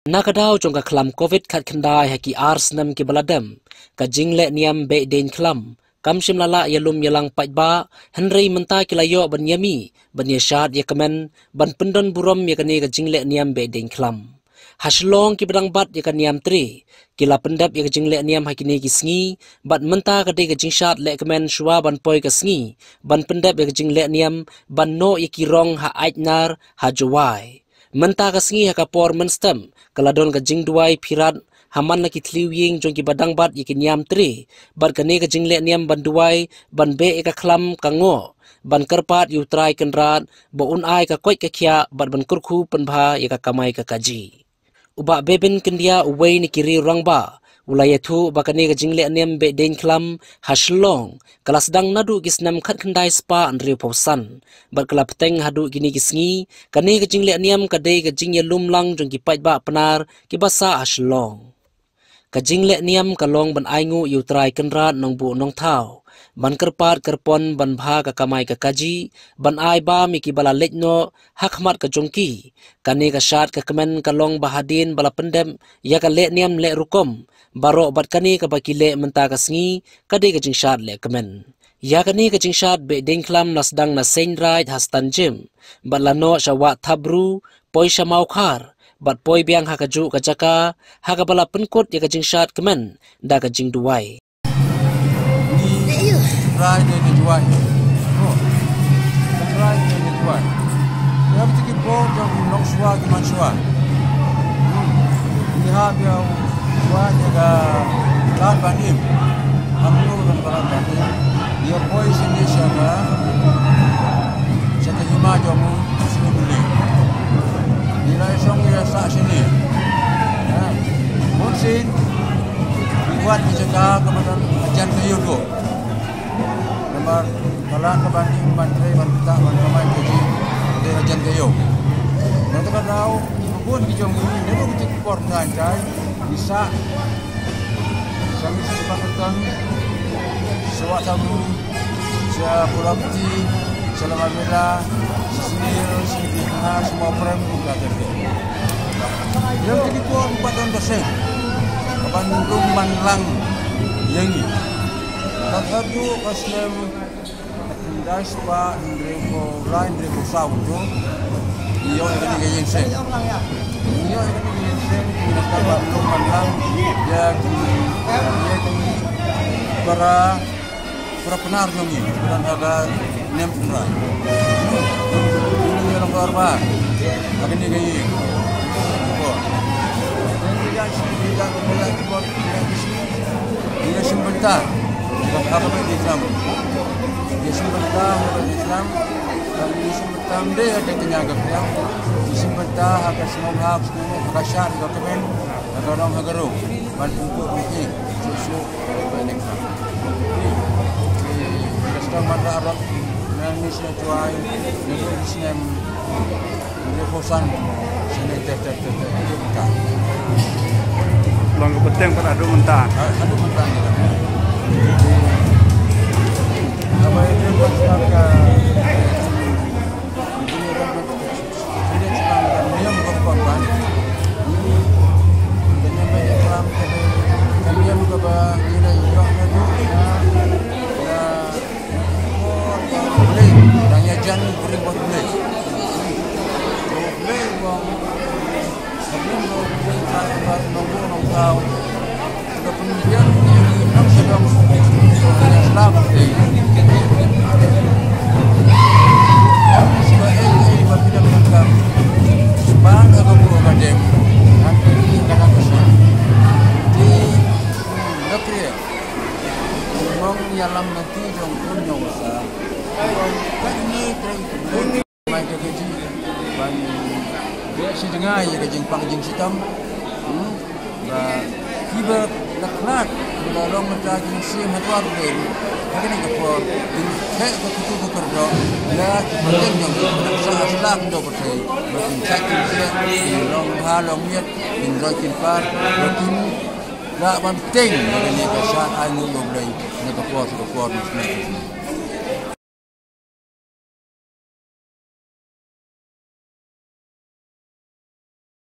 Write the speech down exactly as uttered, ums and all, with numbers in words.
Na ka daw jong ka khlam covid khatkhyndai ha ki ar snem kiba la dem, ka jingleh niam beh dieñ khlam kam shym la lah ïalum ïalang paidbah, hynrei mynta ki la ïoh ban ïamih ban ïashad ïakmen ban pyndon burom ïa kane ka jingleh niam beh dieñ khlam. Ha Shillong kiba dang bat ïa ka niam tre ki la pyndep ïa ka jingleh niam ha kine ki sngi, bad mynta ka dei ka jingshad lehkmen shuwa ban poi ka sngi ban pyndep ïa ka jingleh niam ban noh ïa ki rong ha Aitnar ha Jowai. Mynta ka sngi ha ka por mynstep ka la don ka jingduwai phirat ha man la ki thliew ïing jong kiba dang bat ïa ki niam tre, bad kane ka jingleh niam ban duwai ban beh ïa ka khlam ka ngoh ban kyrpad ïa U Trai Kynrad ba un ai ka koit ka khiah bad ban kyrkhu pynbha ïa ka kamai ka kajih. U Bah Bebin Kyndiah, uwei na ki riew rangbah, u la ïathuh ba kane ka jingleh niam beh dieñ khlam ha Shillong ka la sdang naduh ki snem khatkhyndai spah hynriewphew san, bad ka la bteng haduh kine ki sngi. Kane ka jingleh niam ka dei ka jingïalum lang jong ki paidbah Pnar kiba sah ha Shillong. Ka jingleh niam ka long ban ainguh ïa U Trai Kynrad Nongbuh Nongthaw, ban kyrpad kyrpon ban bha ka kamai ka kajih, ban ai bam ïa kiba la leit noh ha khmat ka jong ki. Kane ka shad ka kmen ka long ba hadien ba la pyndep ïa ka leh niam leh rukom baroh, bad kane kaba ki leh mynta ka sngi ka dei ka jingshad lehkmen. Ïa kane ka jingshad beh dieñ khlam la sdang na Seiñraij ha Stanjim, bad la noh sha Wah Thapbru, poi sha Mawkhar, bad poi biang ha kajuh ka jaka ha kaba la pynkut ïa ka jingshad kmen da ka jingduwai. Ni Friday ni July. Oh. Friday ni July. Ïa, ki por jong ki nongshuwa ki manshuwa. Hmm. Ni ha bia wa ïa ka lad ban im. Am nu dang ka lad ban im. Ïa poi shini sha ka, sha ka hima jong u sini buli. Ni lai shong ïa sa shini. Ha. Bun sien. Ki wan ki jaka ka madan hajan ka ïew. Namar ka lad ka ban im ban trei ban ktah ban kamai ka jingdei hajan ka ïew. Nangta ka daw ki bun ki jong ngi, naduh ki por ngan jai, ki sah. Sha mi sha Pangkang, sha Wah Thapbru, sha Pulapti, sha Lamar Mela, sha Sinil, sha Nipitna, sha Mawprem, ka jaka. Ïa ki por ba don ka seng ka ban lum ban lang ïa ngi. Kat haduh ka snem khyndai spah hynriewphew lai hynriewphew saw tu, ngi ïoh ïa kane ka ïing seng. Ngi ïoh ïa kane ka ïing seng, ngi la stad ban lum ban lang ïa ki, ïa ki para, para Pnar jong ngi, para ha ka nem Pnar. Ngi ïoh long kor ba ha kane ka ïing. Ko. Ngi ïa shim bynta ha ka bynta Islam. Ngi ïa shim bynta ha ka bynta Islam. Ngi ïa shim bynta ym dei ha ka kñia ka pyrshah. Ngi ïa shim bynta ha ka sngewbha, ha ka shad, ha ka kmen, ha ka rong, ha ka rong. Ban pynkup ïa ki shuh shuh. Ngi ïa stad man la rot. Nang ngi sngewthuh ai. Ngi sngem. Ngi phosan sngewthuh, tep, tep, tep, tep, tep, tep. Long ka bteng pat haduh mynta. Haduh mynta ngi la. Haba ïa ka bteng ka, ngi ïa ka bteng ka niam ka pamban. Ngi ïa ka niam ka ba ngi la ïoh haduh na, na Blei, dang ïajan kurim bad Blei. Blei u ong, Nongbuh Nongthaw, ka pynbiang ïa ngi nong sha dong, ïa sla bad Blei. Sha ei ei ba phi dang donkam, sha ba ka buh ka dem, ngan pynbiang ka dang ka sha. Te, la kria. Nong ïalam na ki jong khun jong u sa. Ka ni trei mai ka kaji ban beh shi jngai ïa ka jingpang jingshitom. Hmm. Ba kiba la khlad, kiba la long mynta ki mynsiem ha dwar Blei. Ha kane ka por, kin theh ka ktu ka kyrdoh, la ki pateng jong ki, ba la sah ha sla khyndew pyrthei, ba kin theh kin theh, kin long bha long miet, kin roi kin par, ba kin lah ban teng ïa kane ka shad ainguh U Blei, na ka por sha ka por, na ka por.